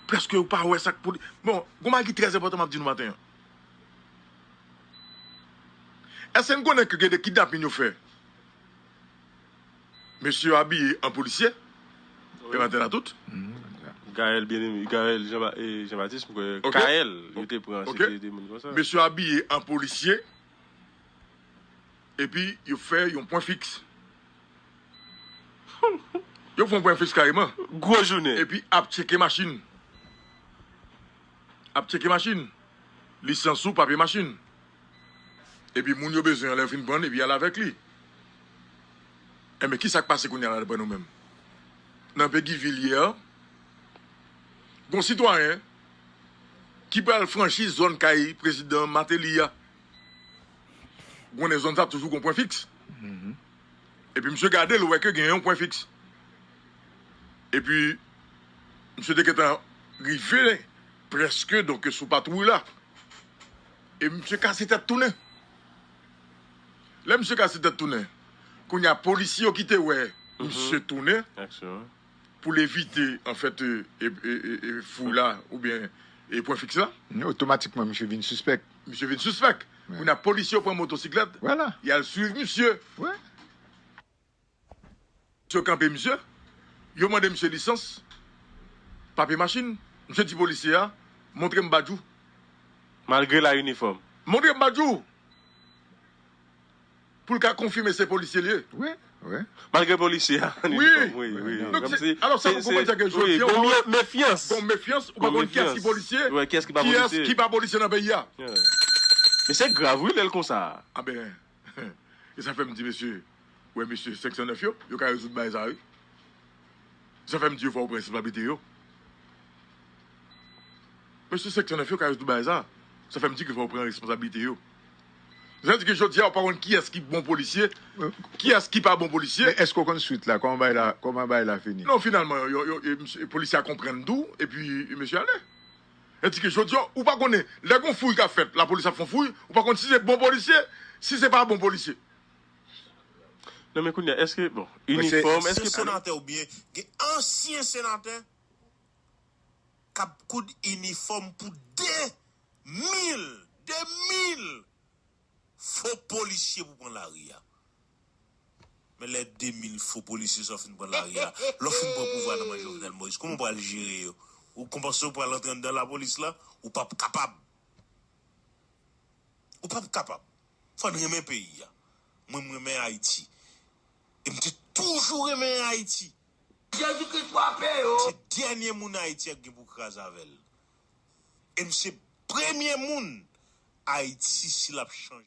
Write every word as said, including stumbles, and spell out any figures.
Prèske ou pa wè sa k pou li. Bon, gon bagay ki trè enpòtan m ap di nou maten an. Èske n konnen ke gen de kidnapin yo fè? Mesye yo abiye an polisye. Wi. Pè Maten a tout. Gaël Bien-Aimé, Gaël Jean, eh, Jean-Baptiste, mwen kwè Kael, yo te pran, se te de moun konsa. Mesye yo abiye an polisye. Epi yo fè yon pwen fiks. Yo fè yon pwen fiks kareman. Gwo jounen. Epi ap tcheke machin. Ap tcheke machin. Lisans ou, papye machin. Epi moun yo bezwen an lè yo fin pran l, epi y al avèk li. Enben, kisa k pase kounye a la daprè nou menm? Nan Peguy Villiers, gon sitwayen ki pral franchi zòn kay prezidan Martelly a. Konnen zòn sa toujou gon pwen fiks. Epi misye gade l, wè ke gen yon pwen fiks. Epi misye te gentan rive prèske donk sou patwouy la. E misye kase tèt tounen. Lè misye kase tèt tounen, kounye a polisye yo ki te wè misye tounen pou l evite anfèt e, e, e, e, e fou la oubyen e pwen fiks la. Otomatikman misye vin sispèk. Misye vin sispèk. Kounye a polisye yo pran motosiklèt, y al swiv misye. Yo kanpe misye, yo mande misye lisans, papye machin. Misye di polisye a, montre m badj ou. Malgre l a inifòm. Montre m badj ou. Pou l ka konfime se polisye l ye. Wi, wi. Malgre polisye a an inifòm, wi, wi. Donk, se, alò, sa pou konprann sa ke jodi a, gon mefyans. Gon mefyans, ou pa konn kiyès ki polisye, kiyès ki pa polisye nan peyi a. Men se grav, wi, lè l konsa. A ben, e sa fè m di, mesye, Ou wè mesye senk san nèf yo, yo ka rezoud bagay sa wi. Sa fè m di yo fò yo pran responsablite yo. Mesye senk san nèf yo ka rezoud bagay sa. Sa fè m di ke fò yo pran responsablite yo. Sa di ke jodi a ou pa konn kiyès ki bon polisye, kiyès ki pa bon polisye. Men èske w konn swit la, kòman bagay la, kòman bagay la fini? Non, finalman, yo, yo, e, misye, polisye a konprann tou, epi mesye ale. Sa di ke jodi a, ou pa konnen, lè gon fouy ka fèt, lapolis ap fè yon fouy, ou pa konn si se bon polisye, si se pa bon polisye. Non men kounye a, èske, bon, inifòm, èske. Ansyen senatè oubyen gen ansyen senatè k ap koud inifòm pou de mil, de mil fo polisye pou pran lari a. Men lè de mil fo polisye sa w fin pran lari a, lè w fin pran pouvwa nan men Jovenel Moïse, kòman w pral jere yo? Ou panse w pral antre anndan lapolis la? Ou p ap kapab. Ou p ap kapab. Fò n renmen peyi a. Mwen, m renmen Ayiti. E m te toujou renmen Ayiti. Jezi Kris frape yo. Se dènye moun Ayiti ap gen pou kraze avè l. E m se premye moun Ayiti, si l ap chanje.